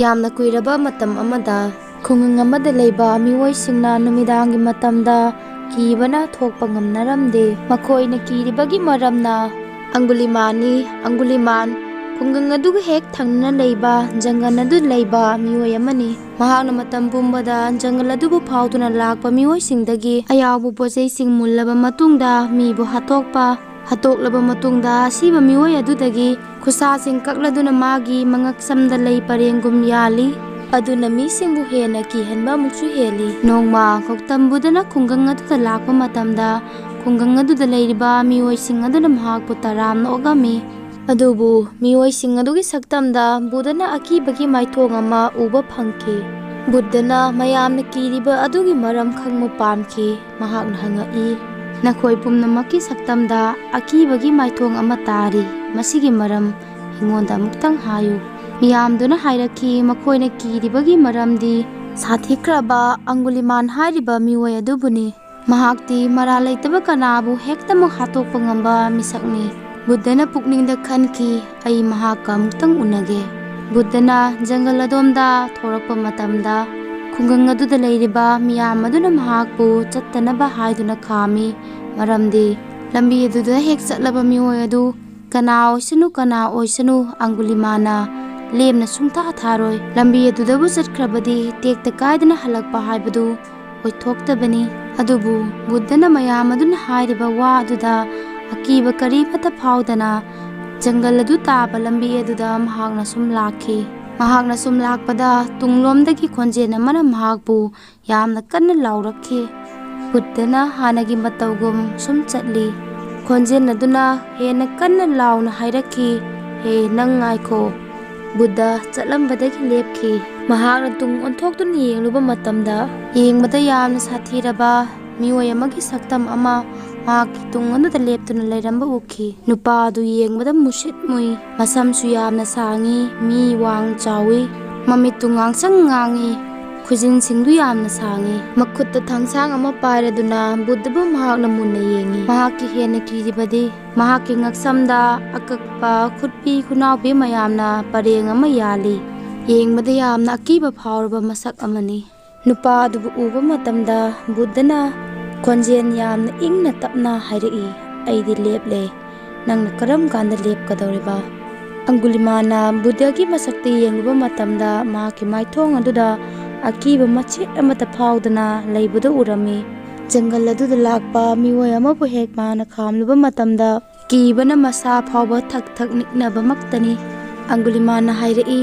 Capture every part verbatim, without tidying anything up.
ꯌꯥꯝꯅ ꯀꯨꯏꯔꯕ ꯃꯇꯝ ꯑꯃꯗ ꯈꯨꯡꯒꯪ ꯑꯃꯗ ꯂꯩꯕ ꯃꯤꯑꯣꯏꯁꯤꯡꯅ ꯅꯨꯃꯤꯗꯥꯡꯒꯤ ꯃꯇꯝꯗ ꯀꯤꯕꯅ ꯊꯣꯛꯄ ꯉꯝꯅꯔꯝꯗꯦ꯫ ꯃꯈꯣꯏꯅ ꯀꯤꯔꯤꯕꯒꯤ ꯃꯔꯝꯅ ꯑꯪꯒꯨꯂꯤꯃꯥꯟꯅꯤ꯫ ꯑꯪꯒꯨꯂꯤꯃꯥꯟ ꯈꯨꯡꯒꯪ ꯑꯗꯨꯒ ꯍꯦꯛ ꯊꯪꯅꯅ ꯂꯩꯕ ꯖꯪꯒꯜ ꯑꯗꯨ ꯂꯩꯕ ꯃꯤꯑꯣꯏ ꯑꯃꯅꯤ꯫ ꯃꯍꯥꯛꯅ ꯃꯇꯝ ꯄꯨꯝꯕꯗ ꯖꯪꯒꯜ ꯑꯗꯨꯕꯨ ꯐꯥꯎꯗꯨꯅ ꯂꯥꯛꯄ ꯃꯤꯑꯣꯏꯁꯤꯡꯗꯒꯤ ꯑꯌꯥꯎꯕ ꯄꯣꯠꯆꯩꯁꯤꯡ ꯃꯨꯜꯂꯕ ꯃꯇꯨꯡꯗ ꯃꯤꯕꯨ ꯍꯥꯠꯇꯣꯛꯄ, ꯍꯥꯠꯇꯣꯛꯂꯕ ꯃꯇꯨꯡꯗ ꯑꯁꯤꯕ ꯃꯤꯑꯣꯏ ꯑꯗꯨꯗꯒꯤ ꯈꯨꯠꯁꯥꯁꯤꯡ ꯀꯛꯂꯗꯨꯅ ꯃꯥꯒꯤ ꯃꯉꯛꯁꯝꯗ ꯂꯩ ꯄꯔꯦꯡꯒꯨꯝ ꯌꯥꯜꯂꯤ꯫ ꯑꯗꯨꯅ ꯃꯤꯁꯤꯡꯕꯨ ꯍꯦꯟꯅ ꯀꯤꯍꯟꯕ ꯑꯃꯨꯛꯁꯨ ꯍꯦꯜꯂꯤ꯫ ꯅꯣꯡꯃ ꯒꯧꯇꯝ ꯕꯨꯙꯅ ꯈꯨꯡꯒꯪ ꯑꯗꯨꯗ ꯂꯥꯛꯄ ꯃꯇꯝꯗ ꯈꯨꯡꯒꯪ ꯑꯗꯨꯗ ꯂꯩꯔꯤꯕ ꯃꯤꯑꯣꯏꯁꯤꯡ ꯑꯗꯨꯅ ꯃꯍꯥꯛꯄꯨ ꯇꯔꯥꯝꯅ ꯑꯣꯛꯂꯝꯃꯤ꯫ ꯑꯗꯨꯕꯨ ꯃꯤꯑꯣꯏꯁꯤꯡ ꯑꯗꯨꯒꯤ ꯁꯛꯇꯝꯗ ꯕꯨꯙꯅ ꯑꯀꯤꯕꯒꯤ ꯃꯥꯏꯊꯣꯡ ꯑꯃ ꯎꯕ ꯐꯪꯈꯤ꯫ ꯕꯨꯙꯅ ꯃꯌꯥꯝꯅ ꯀꯤꯔꯤꯕ ꯑꯗꯨꯒꯤ ꯃꯔꯝ ꯈꯪꯕ ꯄꯥꯝꯈꯤ꯫ ꯃꯍꯥꯛꯅ ꯍꯪꯉꯛꯏ, "ꯅꯈꯣꯏ ꯄꯨꯝꯅꯃꯛꯀꯤ ꯁꯛꯇꯝꯗ ꯑꯀꯤꯕꯒꯤ ꯃꯥꯏꯊꯣꯡ ꯑꯃ ꯇꯥꯔꯤ꯫ ꯃꯁꯤꯒꯤ ꯃꯔꯝ ꯑꯩꯉꯣꯟꯗ ꯑꯃꯨꯛꯇꯪ ꯍꯥꯏꯌꯨ꯫" ꯃꯤꯌꯥꯝꯗꯨꯅ ꯍꯥꯏꯔꯛꯈꯤ, ꯃꯈꯣꯏꯅ ꯀꯤꯔꯤꯕꯒꯤ ꯃꯔꯝꯗꯤ ꯁꯥꯊꯤꯈ꯭ꯔꯕ ꯑꯪꯒꯨꯂꯤꯃꯥꯟ ꯍꯥꯏꯔꯤꯕ ꯃꯤꯑꯣꯏ ꯑꯗꯨꯕꯨꯅꯤ꯫ ꯃꯍꯥꯛꯇꯤ ꯃꯔꯥꯜ ꯂꯩꯇꯕ ꯀꯅꯥꯕꯨ ꯍꯦꯛꯇꯃꯛ ꯍꯥꯠꯇꯣꯛꯄ ꯉꯝꯕ ꯃꯤꯁꯛꯅꯤ꯫ ꯕꯨꯙꯅ ꯄꯨꯛꯅꯤꯡꯗ ꯈꯟꯈꯤ, "ꯑꯩ ꯃꯍꯥꯛꯀ ꯑꯃꯨꯛꯇꯪ ꯎꯅꯒꯦ꯫" ꯕꯨꯙꯅ ꯖꯪꯒꯜ ꯑꯗꯣꯝꯗ ꯊꯣꯔꯛꯄ ꯃꯇꯝꯗ ꯈꯨꯡꯒꯪ ꯑꯗꯨꯗ ꯂꯩꯔꯤꯕ ꯃꯤꯌꯥꯝ ꯑꯗꯨꯅ ꯃꯍꯥꯛꯄꯨ ꯆꯠꯇꯅꯕ ꯍꯥꯏꯗꯨꯅ ꯈꯥꯝꯃꯤ꯫ ꯃꯔꯝꯗꯤ ꯂꯝꯕꯤ ꯑꯗꯨꯗ ꯍꯦꯛ ꯆꯠꯂꯕ ꯃꯤꯑꯣꯏ ꯑꯗꯨ ꯀꯅꯥ ꯑꯣꯏꯁꯅꯨ, ꯀꯅꯥ ꯑꯣꯏꯁꯅꯨ, ꯑꯪꯒꯨꯂꯤꯃꯥꯅ ꯂꯦꯝꯅ ꯁꯨꯡꯊꯥ ꯊꯥꯔꯣꯏ꯫ ꯂꯝꯕꯤ ꯑꯗꯨꯗꯕꯨ ꯆꯠꯈ꯭ꯔꯕꯗꯤ ꯇꯦꯛꯇ ꯀꯥꯏꯗꯅ ꯍꯜꯂꯛꯄ ꯍꯥꯏꯕꯗꯨ ꯑꯣꯏꯊꯣꯛꯇꯕꯅꯤ꯫ ꯑꯗꯨꯕꯨ ꯕꯨꯙꯅ ꯃꯌꯥꯝ ꯑꯗꯨꯅ ꯍꯥꯏꯔꯤꯕ ꯋꯥ ꯑꯗꯨꯗ ꯑꯀꯤꯕ ꯀꯔꯤꯃꯠꯇ ꯐꯥꯎꯗꯅ ꯖꯪꯒꯜ ꯑꯗꯨ ꯇꯥꯕ ꯂꯝꯕꯤ ꯑꯗꯨꯗ ꯃꯍꯥꯛꯅ ꯁꯨꯝ ꯂꯥꯛꯈꯤ꯫ ꯃꯍꯥꯛꯅ ꯁꯨꯝ ꯂꯥꯛꯄꯗ ꯇꯨꯡꯂꯣꯝꯗꯒꯤ ꯈꯣꯟꯖꯦꯜ ꯑꯃꯅ ꯃꯍꯥꯛꯄꯨ ꯌꯥꯝꯅ ꯀꯟꯅ ꯂꯥꯎꯔꯛꯈꯤ꯫ ꯕꯨꯙꯅ ꯍꯥꯟꯅꯒꯤ ꯃꯇꯧꯒꯨꯝ ꯁꯨꯝ ꯆꯠꯂꯤ꯫ ꯈꯣꯟꯖꯦꯜ ꯑꯗꯨꯅ ꯍꯦꯟꯅ ꯀꯟꯅ ꯂꯥꯎꯅ ꯍꯥꯏꯔꯛꯈꯤ, "ꯍꯦ, ꯅꯪ ꯉꯥꯏꯈꯣ!" ꯕꯨꯙ ꯆꯠꯂꯝꯕꯗꯒꯤ ꯂꯦꯞꯈꯤ꯫ ꯃꯍꯥꯛꯅ ꯇꯨꯡ ꯑꯣꯟꯊꯣꯛꯇꯨꯅ ꯌꯦꯡꯂꯨꯕ ꯃꯇꯝꯗ, ꯌꯦꯡꯕꯗ ꯌꯥꯝꯅ ꯁꯥꯊꯤꯔꯕ ꯃꯤꯑꯣꯏ ꯑꯃꯒꯤ ꯁꯛꯇꯝ ꯑꯃ ꯃꯍꯥꯛꯀꯤ ꯇꯨꯡ ꯑꯗꯨꯗ ꯂꯦꯞꯇꯨꯅ ꯂꯩꯔꯝꯕ ꯎꯈꯤ꯫ ꯅꯨꯄꯥ ꯑꯗꯨ ꯌꯦꯡꯕꯗ ꯃꯨꯁꯤꯠ ꯃꯨꯏ, ꯃꯁꯝꯁꯨ ꯌꯥꯝꯅ ꯁꯥꯡꯏ, ꯃꯤ ꯋꯥꯡ ꯆꯥꯎꯏ, ꯃꯃꯤꯠꯇꯨ ꯉꯥꯡꯁꯪ ꯉꯥꯡꯏ, ꯈꯨꯖꯤꯟꯁꯤꯡꯗꯨ ꯌꯥꯝꯅ ꯁꯥꯡꯏ꯫ ꯃꯈꯨꯠꯇ ꯊꯥꯡꯁꯥꯡ ꯑꯃ ꯄꯥꯏꯔꯗꯨꯅ ꯕꯨꯙꯕꯨ ꯃꯍꯥꯛꯅ ꯃꯨꯟꯅ ꯌꯦꯡꯏ꯫ ꯃꯍꯥꯛꯀꯤ ꯍꯦꯟꯅ ꯀꯤꯔꯤꯕꯗꯤ ꯃꯍꯥꯛꯀꯤ ꯉꯛꯁꯝꯗ ꯑꯀꯛꯄ ꯈꯨꯠꯄꯤ ꯈꯨꯅꯥꯎꯕꯤ ꯃꯌꯥꯝꯅ ꯄꯔꯦꯡ ꯑꯃ ꯌꯥꯜꯂꯤ꯫ ꯌꯦꯡꯕꯗ ꯌꯥꯝꯅ ꯑꯀꯤꯕ ꯐꯥꯎꯔꯕ ꯃꯁꯛ ꯑꯃꯅꯤ꯫ ꯅꯨꯄꯥ ꯑꯗꯨꯕꯨ ꯎꯕ ꯃꯇꯝꯗ ꯕꯨꯗꯙꯅ ꯈꯣꯟꯖꯦꯜ ꯌꯥꯝꯅ ꯏꯪꯅ ꯇꯞꯅ ꯍꯥꯏꯔꯛꯏ, "ꯑꯩꯗꯤ ꯂꯦꯞꯂꯦ, ꯅꯪꯅ ꯀꯔꯝ ꯀꯥꯟꯗ ꯂꯦꯞꯀꯗꯧꯔꯤꯕ?" ꯑꯪꯒꯨꯂꯤꯃꯥꯅ ꯕꯨꯗꯙꯒꯤ ꯃꯁꯛꯇ ꯌꯦꯡꯂꯨꯕ ꯃꯇꯝꯗ ꯃꯍꯥꯛꯀꯤ ꯃꯥꯏꯊꯣꯡ ꯑꯗꯨꯗ ꯑꯀꯤꯕ ꯃꯆꯦꯠ ꯑꯃꯠꯇ ꯐꯥꯎꯗꯅ ꯂꯩꯕꯗꯨ ꯎꯔꯝꯃꯤ꯫ ꯖꯪꯒꯜ ꯑꯗꯨꯗ ꯂꯥꯛꯄ ꯃꯤꯑꯣꯏ ꯑꯃꯕꯨ ꯍꯦꯛ ꯃꯥꯅ ꯈꯥꯝꯂꯨꯕ ꯃꯇꯝꯗ ꯀꯤꯕꯅ ꯃꯁꯥ ꯐꯥꯎꯕ ꯊꯛ ꯊꯛ ꯅꯤꯛꯅꯕꯃꯛꯇꯅꯤ꯫ ꯑꯪꯒꯨꯂꯤꯃꯥꯟꯅ ꯍꯥꯏꯔꯛꯏ,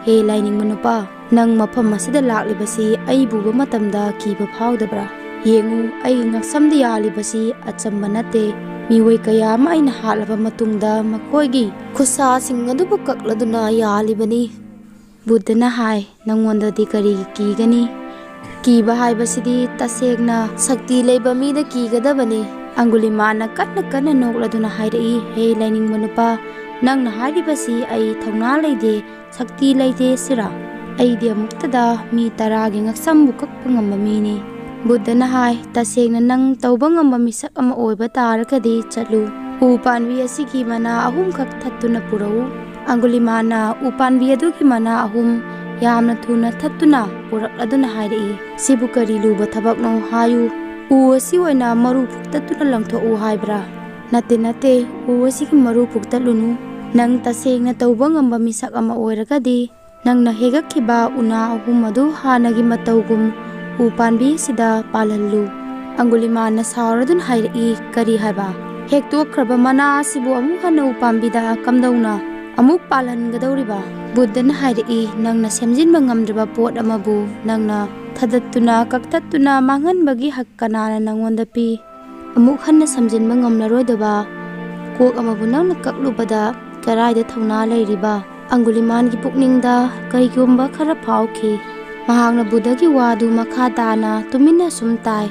"ꯍꯦ ꯂꯥꯏꯅꯤꯡꯕ ꯅꯨꯄꯥ, ꯅꯪ ꯃꯐꯝ ꯑꯁꯤꯗ ꯂꯥꯛꯂꯤꯕꯁꯤ ꯑꯩꯕꯨ ꯎꯕ ꯃꯇꯝꯗ ꯀꯤꯕ ꯐꯥꯎꯗꯕ꯭ꯔꯥ? ꯌꯦꯡꯉꯨ, ꯑꯩꯒꯤ ꯉꯛꯁꯝꯗ ꯌꯥꯜꯂꯤꯕꯁꯤ ꯑꯆꯝꯕ ꯅꯠꯇꯦ꯫ ꯃꯤꯑꯣꯏ ꯀꯌꯥ ꯑꯃ ꯑꯩꯅ ꯍꯥꯠꯂꯕ ꯃꯇꯨꯡꯗ ꯃꯈꯣꯏꯒꯤ ꯈꯨꯠꯁꯥꯁꯤꯡ ꯑꯗꯨꯕꯨ ꯀꯛꯂꯗꯨꯅ ꯌꯥꯜꯂꯤꯕꯅꯤ꯫" ꯕꯨꯗꯙꯅ ꯍꯥꯏ, "ꯅꯪꯉꯣꯟꯗꯗꯤ ꯀꯔꯤꯒꯤ ꯀꯤꯒꯅꯤ? ꯀꯤꯕ ꯍꯥꯏꯕꯁꯤꯗꯤ ꯇꯁꯦꯡꯅ ꯁꯛꯇꯤ ꯂꯩꯕ ꯃꯤꯗ ꯀꯤꯒꯗꯕꯅꯤ꯫" ꯑꯪꯒꯨꯂꯤꯃꯥꯟꯅ ꯀꯟꯅ ꯀꯟꯅ ꯅꯣꯛꯂꯗꯨꯅ ꯍꯥꯏꯔꯛꯏ, "ꯍꯦ ꯂꯥꯏꯅꯤꯡꯕ ꯅꯨꯄꯥ, ꯅꯪꯅ ꯍꯥꯏꯔꯤꯕꯁꯤ ꯑꯩ ꯊꯧꯅꯥ ꯂꯩꯗꯦ, ꯁꯛꯇꯤ ꯂꯩꯇꯦ ꯁꯤꯔꯥ? ꯑꯩꯗꯤ ꯑꯃꯨꯛꯇꯗ ꯃꯤ ꯇꯔꯥꯒꯤ ꯉꯛꯁꯝꯕꯨ ꯀꯛꯄ ꯉꯝꯕ ꯃꯤꯅꯤ꯫" ꯕꯨꯗꯙꯅ ꯍꯥꯏ, "ꯇꯁꯦꯡꯅ ꯅꯪ ꯇꯧꯕ ꯉꯝꯕ ꯃꯤꯁꯛ ꯑꯃ ꯑꯣꯏꯕ ꯇꯥꯔꯒꯗꯤ ꯆꯠꯂꯨ꯫ ꯎ ꯄꯥꯝꯕꯤ ꯑꯁꯤꯒꯤ ꯃꯅꯥ ꯑꯍꯨꯝꯈꯛ ꯊꯠꯇꯨꯅ ꯄꯨꯔꯛꯎ꯫" ꯑꯪꯒꯨꯂꯤꯃꯥꯟꯅ ꯎ ꯄꯥꯝꯕꯤ ꯑꯗꯨꯒꯤ ꯃꯅꯥ ꯑꯍꯨꯝ ꯌꯥꯝꯅ ꯊꯨꯅ ꯊꯠꯇꯨꯅ ꯄꯨꯔꯛꯂꯗꯨꯅ ꯍꯥꯏꯔꯛꯏ, "ꯁꯤꯕꯨ ꯀꯔꯤ ꯂꯨꯕ ꯊꯕꯛꯅꯣ ꯍꯥꯏꯌꯨ? ꯎ ꯑꯁꯤ ꯑꯣꯏꯅ ꯃꯔꯨ ꯐꯨꯛꯇꯠꯇꯨꯅ ꯂꯪꯊꯣꯛꯎ ꯍꯥꯏꯕ꯭ꯔꯥ? ꯅꯠꯇꯦ, ꯅꯠꯇꯦ, ꯎ ꯑꯁꯤꯒꯤ ꯃꯔꯨ ꯐꯨꯛꯇꯠꯂꯨꯅꯨ꯫ ꯅꯪ ꯇꯁꯦꯡꯅ ꯇꯧꯕ ꯉꯝꯕ ꯃꯤꯁꯛ ꯑꯃ ꯑꯣꯏꯔꯒꯗꯤ ꯅꯪꯅ ꯍꯦꯛꯂꯛꯈꯤꯕ ꯎꯅꯥ ꯑꯍꯨꯝ ꯑꯗꯨ ꯍꯥꯟꯅꯒꯤ ꯃꯇꯧꯒꯨꯝ ꯎ ꯄꯥꯝꯕꯤ ꯑꯁꯤꯗ ꯄꯥꯜꯍꯜꯂꯨ꯫" ꯑꯪꯒꯨꯂꯤꯃꯥꯟꯅ ꯁꯥꯎꯔꯗꯨꯅ ꯍꯥꯏꯔꯛꯏ, "ꯀꯔꯤ ꯍꯥꯏꯕ? ꯍꯦꯛꯇꯣꯛꯈ꯭ꯔꯕ ꯃꯅꯥ ꯑꯁꯤꯕꯨ ꯑꯃꯨꯛ ꯍꯟꯅ ꯎ ꯄꯥꯝꯕꯤꯗ ꯀꯝꯗꯧꯅ ꯑꯃꯨꯛ ꯄꯥꯜꯍꯟꯒꯗꯧꯔꯤꯕ?" ꯕꯨꯗꯙꯅ ꯍꯥꯏꯔꯛꯏ, "ꯅꯪꯅ ꯁꯦꯝꯖꯤꯟꯕ ꯉꯝꯗ꯭ꯔꯕ ꯄꯣꯠ ꯑꯃꯕꯨ ꯅꯪꯅ ꯊꯗꯠꯇꯨꯅ ꯀꯛꯊꯠꯇꯨꯅ ꯃꯥꯡꯍꯟꯕꯒꯤ ꯍꯛ ꯀꯅꯥꯅ ꯅꯪꯉꯣꯟꯗ ꯄꯤ? ꯑꯃꯨꯛ ꯍꯟꯅ ꯁꯦꯝꯖꯤꯟꯕ ꯉꯝꯂꯔꯣꯏꯗꯕ ꯀꯣꯛ ꯑꯃꯕꯨ ꯅꯪꯅ ꯀꯛꯂꯨꯕꯗ ꯀꯔꯥꯏꯗ ꯊꯧꯅꯥ ꯂꯩꯔꯤꯕ?" ꯑꯪꯒꯨꯂꯤꯃꯥꯟꯒꯤ ꯄꯨꯛꯅꯤꯡꯗ ꯀꯔꯤꯒꯨꯝꯕ ꯈꯔ ꯐꯥꯎꯈꯤ꯫ ꯃꯍꯥꯛꯅ ꯕꯨꯙꯒꯤ ꯋꯥꯗꯨ ꯃꯈꯥ ꯇꯥꯅ ꯇꯨꯃꯤꯟꯅ ꯁꯨꯝ ꯇꯥꯏ꯫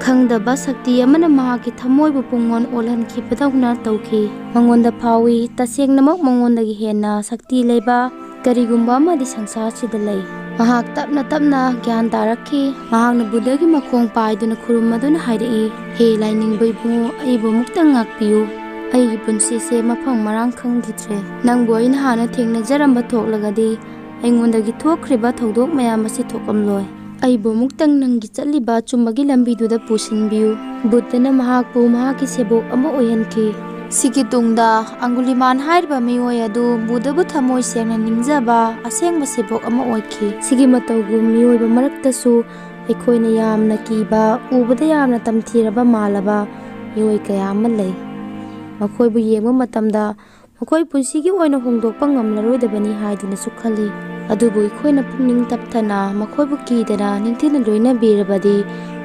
ꯈꯪꯗꯕ ꯁꯛꯇꯤ ꯑꯃꯅ ꯃꯍꯥꯛꯀꯤ ꯊꯃꯣꯏꯕꯨ ꯄꯨꯡꯑꯣꯟ ꯑꯣꯜꯍꯟꯈꯤꯕꯗꯧꯅ ꯇꯧꯈꯤ꯫ ꯃꯉꯣꯟꯗ ꯐꯥꯎꯏ, ꯇꯁꯦꯡꯅꯃꯛ ꯃꯉꯣꯟꯗꯒꯤ ꯍꯦꯟꯅ ꯁꯛꯇꯤ ꯂꯩꯕ ꯀꯔꯤꯒꯨꯝꯕ ꯑꯃꯗꯤ ꯁꯪꯁꯥꯔꯁꯤꯗ ꯂꯩ꯫ ꯃꯍꯥꯛ ꯇꯞꯅ ꯇꯞꯅ ꯒ꯭ꯌꯥꯟ ꯇꯥꯔꯛꯈꯤ꯫ ꯃꯍꯥꯛꯅ ꯕꯨꯙꯒꯤ ꯃꯈꯣꯡ ꯄꯥꯏꯗꯨꯅ ꯈꯨꯔꯨꯝꯃꯗꯨꯅ ꯍꯥꯏꯔꯛꯏ, "ꯍꯦ ꯂꯥꯏꯅꯤꯡꯕ ꯏꯕꯨꯡꯉꯣ, ꯑꯩꯕꯨ ꯑꯃꯨꯛꯇꯪ ꯉꯥꯛꯄꯤꯌꯨ꯫ ꯑꯩꯒꯤ ꯄꯨꯟꯁꯤꯁꯦ ꯃꯐꯝ ꯃꯔꯥꯡ ꯈꯪꯈꯤꯗ꯭ꯔꯦ꯫ ꯅꯪꯕꯨ ꯑꯩꯅ ꯍꯥꯟꯅ ꯊꯦꯡꯅꯖꯔꯝꯕ ꯊꯣꯛꯂꯒꯗꯤ ꯑꯩꯉꯣꯟꯗꯒꯤ ꯊꯣꯛꯈ꯭ꯔꯤꯕ ꯊꯧꯗꯣꯛ ꯃꯌꯥꯝ ꯑꯁꯤ ꯊꯣꯛꯂꯝꯂꯣꯏ꯫ ꯑꯩꯕꯨ ꯑꯃꯨꯛꯇꯪ ꯅꯪꯒꯤ ꯆꯠꯂꯤꯕ ꯑꯆꯨꯝꯕꯒꯤ ꯂꯝꯕꯤꯗꯨꯗ ꯄꯨꯁꯤꯟꯕꯤꯌꯨ꯫ ꯕꯨꯗ꯭ꯙꯅ ꯃꯍꯥꯛꯄꯨ ꯃꯍꯥꯛꯀꯤ ꯁꯦꯕꯣꯛ ꯑꯃ ꯑꯣꯏꯍꯟꯈꯤ꯫ ꯁꯤꯒꯤ ꯇꯨꯡꯗ ꯑꯪꯒꯨꯂꯤꯃꯥꯟ ꯍꯥꯏꯔꯤꯕ ꯃꯤꯑꯣꯏ ꯑꯗꯨ ꯕꯨꯗꯙꯕꯨ ꯊꯃꯣꯏ ꯁꯦꯡꯅ ꯅꯤꯡꯖꯕ ꯑꯁꯦꯡꯕ ꯁꯦꯕꯣꯛ ꯑꯃ ꯑꯣꯏꯈꯤ꯫ ꯁꯤꯒꯤ ꯃꯇꯧꯒꯨꯝ ꯃꯤꯑꯣꯏꯕ ꯃꯔꯛꯇꯁꯨ ꯑꯩꯈꯣꯏꯅ ꯌꯥꯝꯅ ꯀꯤꯕ, ꯎꯕꯗ ꯌꯥꯝꯅ ꯇꯝꯊꯤꯔꯕ ꯃꯥꯜꯂꯕ ꯃꯤꯑꯣꯏ ꯀꯌꯥ ꯑꯃ ꯂꯩ꯫ ꯃꯈꯣꯏꯕꯨ ꯌꯦꯡꯕ ꯃꯇꯝꯗ ꯃꯈꯣꯏ ꯄꯨꯟꯁꯤꯒꯤ ꯑꯣꯏꯅ ꯍꯣꯡꯗꯣꯛꯄ ꯉꯝꯂꯔꯣꯏꯗꯕꯅꯤ ꯍꯥꯏꯗꯨꯅꯁꯨ ꯈꯜꯂꯤ꯫ ꯑꯗꯨꯕꯨ ꯑꯩꯈꯣꯏꯅ ꯄꯨꯛꯅꯤꯡ ꯇꯞꯊꯅ ꯃꯈꯣꯏꯕꯨ ꯀꯤꯗꯅ ꯅꯤꯡꯊꯤꯅ ꯂꯣꯏꯅꯕꯤꯔꯕꯗꯤ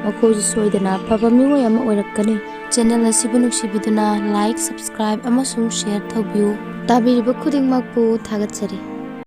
ꯃꯈꯣꯏꯁꯨ ꯁꯣꯏꯗꯅ ꯑꯐꯕ ꯃꯤꯑꯣꯏ ꯑꯃ ꯑꯣꯏꯔꯛꯀꯅꯤ꯫ ꯆꯦꯅꯦꯜ ꯑꯁꯤꯕꯨ ꯅꯨꯡꯁꯤꯕꯤꯗꯨꯅ ꯂꯥꯏꯛ, ꯁꯕꯁꯀ꯭ꯔꯥꯏꯕ ꯑꯃꯁꯨꯡ ꯁꯦꯌꯔ ꯇꯧꯕꯤꯌꯨ꯫ ꯇꯥꯕꯤꯔꯤꯕ ꯈꯨꯗꯤꯡꯃꯛꯄꯨ ꯊꯥꯒꯠꯆꯔꯤ꯫